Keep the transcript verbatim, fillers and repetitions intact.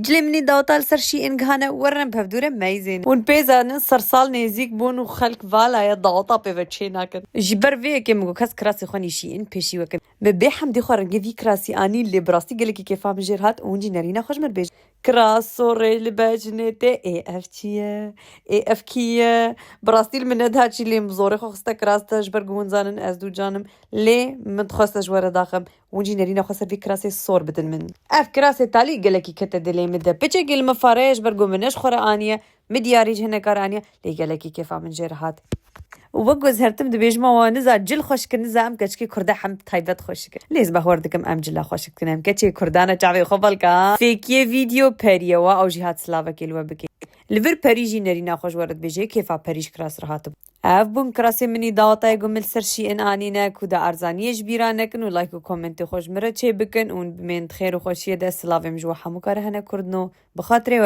Cilê min ê daweta li ser şî in gihane, werin bi hevdû re meyzên. Hûn pê zanin sersal nêzîk bûn û xelk vala ye daweta pê ve çê nakin. Ji ber vê yekê min got kes kirasê xwe nîşî in pêşî wekin. Min bê hemdî xwe rengê vî kirasî anî lê bi rastî gelekî kêfa min jêr hat û hûn jî nerîna xwe ji min bêjin. Kiras sorê li becinê tê ê ev çi ye? Ê ev kî ye? Bi rastî li min nediha çî lê min zorê xwe xiste kiras te ji ber ku hûn zanin ez dûcan im. Lê min dixweste ji we re daxim. Hûn jî nerîna xwe ser vî kirasê sor bidin min. Ev kirasê talî gelekî kete dilê min de. Piçekî li min fareye ji ber ku min ne ji xwe re aniye, min diyarî ji hineka re aniye, lê gelekî kêfa min jê re hat. Û wek ku ez her tim dibêjim, wa niza cil xweş kir, niza em keçikê Kurda hem taybet xweş kir. Lê ez bawer dikim em cila xweş dikin, em keçê Kurdan e çavê xwe belka. Fêkiyê vîdeo Perî ye, wa ew jî hat silavekê li we bike. Li vir Perî jî nerîna xwe ji we re dibêje, kêfa Perî ji kiras re hatibû. Ev bûn kirasê min î dawetayê ku min li ser şî in anîne, ku da erzaniyê ji bîra nekin û like û komentê xwe ji min re çê bikin û hûn bimên di xêr û xweşiyê de. Silavê min ji we hemû kare hene Kurdno. Bi xatirê we.